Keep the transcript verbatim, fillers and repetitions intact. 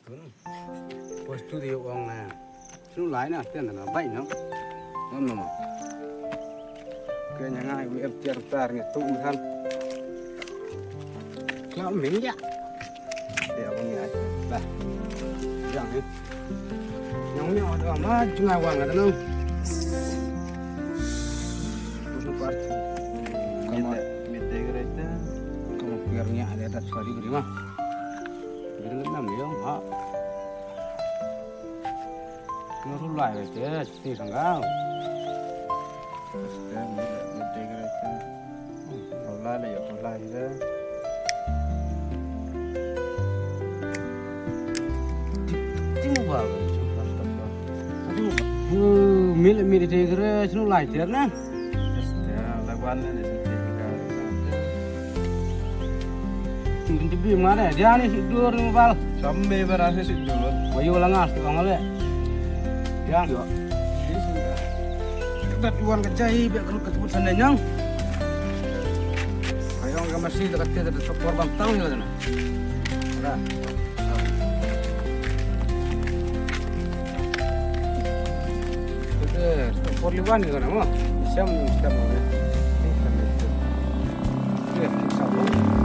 Poi studio ong na. Snu lai na ten na bai no. Nom nom. Ke nya ngai mi em tiar tar ni tu kan. Kla meng ya. Ya bang ya. Bah. Yang ni. Yang ni ada ma jngai wang ada no. Snu par. Kama mete kereta. Kama piar ni ada ada suari beri mah. Beri nam ni ha. Nuru lai kereta. Ti sanggal. Este, mira, mira, mira. Hola, le, hola, mira. Ti mu ba. Mil mil de gre snu lai ter na. Este, la wan ne. Binti bi mare dia ni sidur ni bal. Samme bara sidur. Bayu la ngas tu ngale. Ya. Dat wan ka jai be ka ka tut sana nyang. Ayong ka masih dekat dia ada sopor bantang ya sana. Ada. Kita sopor liwan ya sana mo. Siam ni siam mo. Ni siam ni. Dia kita mo.